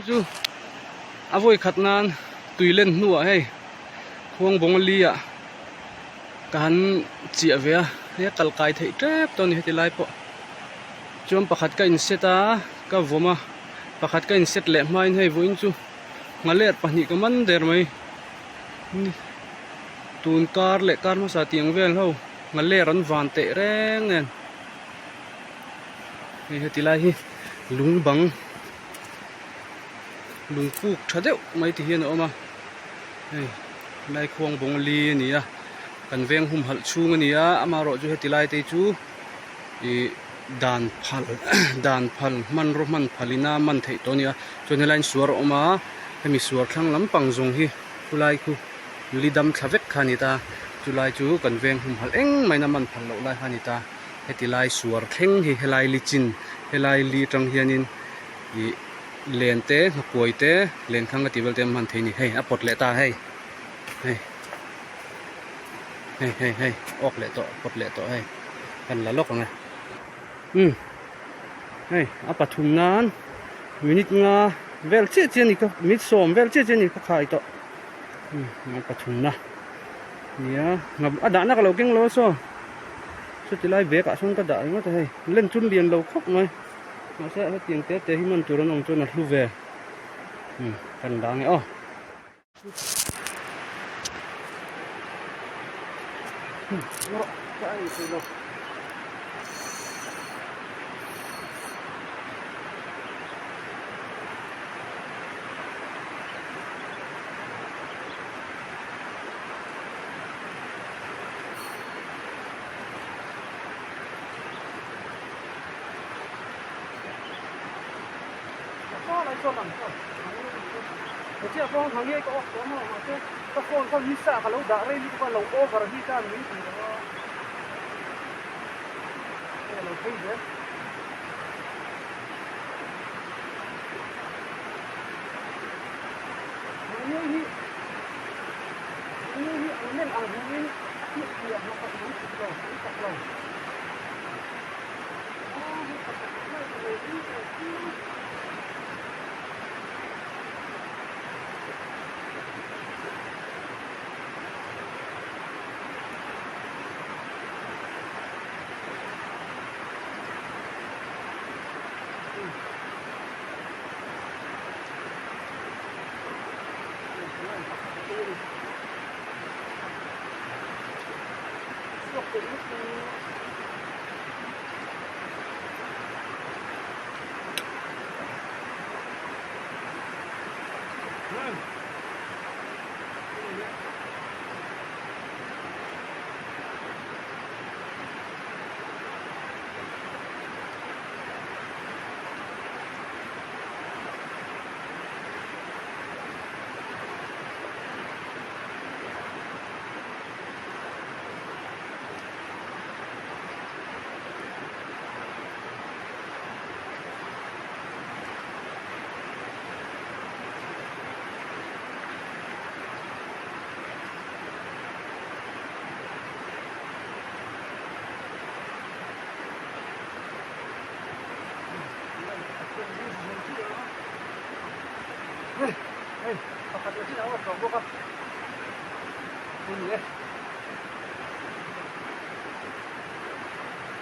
Chu a vawi khat nan tui len hnuah hei khuangbawng li ah ka han chiah ve a hei a kal kai theih tep tawh a ni heti lai pawh chuan pakhat ka in set a ka vawm a pakhat ka in set leh hmain hei vawiin chu nghaler pahnih ka man der mai tun kar leh kar hmasa tih ang vel ho nghaler an van teh reng nen hei heti lai hi lung bang lung puk tha deuh mai ti hian a awm a hei helai khuang bawng li a ni a kan veng humhalh chhung a ni a amaherawh chu heti lai te chu ih dan phal dan phal hmanraw hman phal ina man theih tawh a ni a chuan helaiin suar a awm a hemi suar thlang lampang zawng hi khulai khu li dam thla vek kha a ni ta chulai chu kan veng humhalh engmah in a man phal loh lai kha a ni ta heti lai suar thleng hi helai li chin helai li atang hianin ih len te nghakuai te lenkhang a tih vel te an hman thei a ni hei a pawt leh ta hei hei hei hei hei awk leh tawh pawt leh tawh hei kan la lawk ang e umm hei a pathum nan minute nga vel chiah chiah a ni ka minute sawm vel chiah chiah a ni ka khai tawh umm a pathum na nia a dahna ka lo keng lo a saw chuti lai bag ah sawn ka dah ringawt a hei len chu lian lo khawp mai mahse hetiang te te hi man tur an awm chuan a hlu ve umm kan dah ang e aw. Ka phone kha nisa ka lo dah rei lutuk a lo over heat a min ti lo a hei a lo phei zel. Mahni hi mahni hi ang nen ang hmuhin a hmuh piah hmasa an chuk lo an chak lo. Hei pakhat leh chin a awm tawh bawk a hei ni e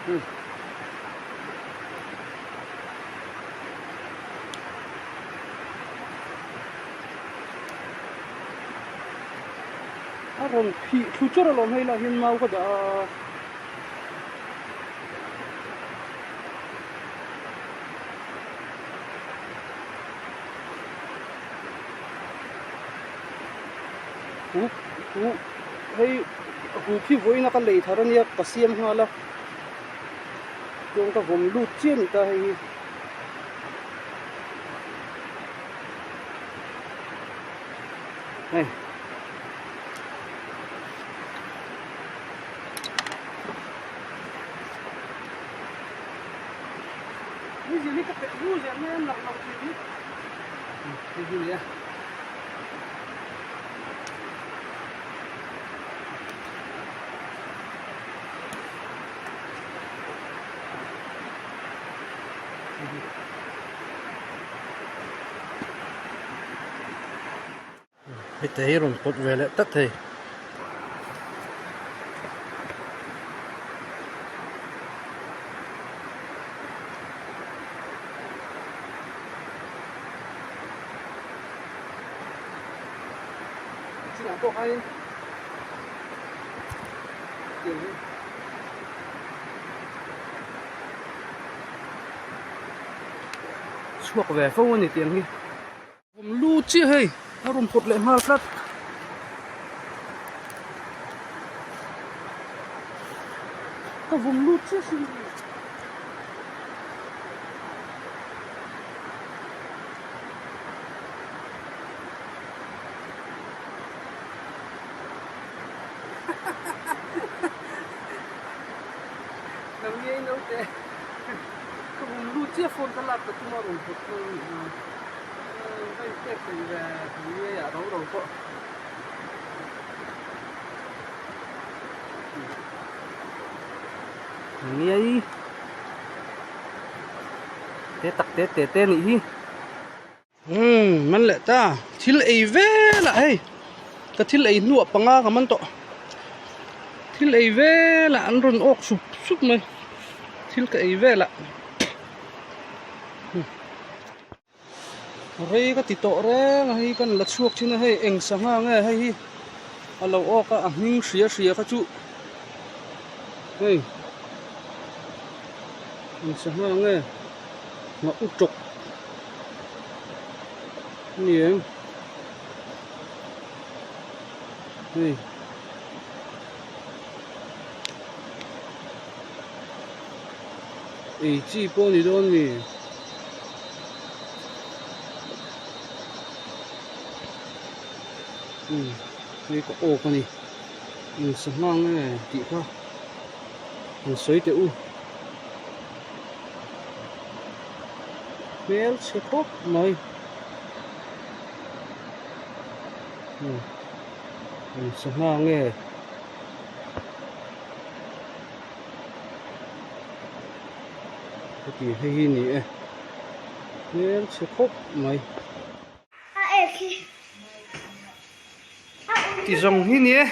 hmm a rawn phih thlu chawrh alawm hei lah hian mau ka dah a. Hu hu hei hu khi vawiin a ka lei thar ania ka siam nghal a chuan ka vawm lut chiah a ni ta hei hi. Hei. Ni zir hi ka pet ru zel mai a nalh lo tih hi. Hei hi nia. Heta hi rawn pawt ve leh tlat thei. Chinah pawh khanin tiang hi chhuak ve fo a ni tiang hi. Awm lu chiah hei a rawn pawt leh nghal tlat. Ka vawm lut chiah sin. Ka ngiai naute ka vawm lut chiah phone ka lak ka tum a rawn pawt nghal a nih hmel. Ka inpek theih ve ka ngiai ah ro ro pawh. Ka ngiai te tak te te te nih hi. Umm man leh ta thil ei vel ah hei ka thil ei hnuah panga ka man tawh thil ei vel ah an rawn awk sup sup mai thil ka ei vel ah rei ka ti tawh reng a hei kan la chhuak thin a hei eng sangha nge hei hi a lo awk a a hming hria hria kha chu hei eng sangha nge ngah u tawk. Ni em hei ei chi pawh a ni dawn mi umm hei ka awk a ni eng sangha nge tih kha han sawi teh u. Hmel chhe khawp mai umm eng sangha nge heti hei hi ni e hmel chhe khawp mai ti zawng hi ni e.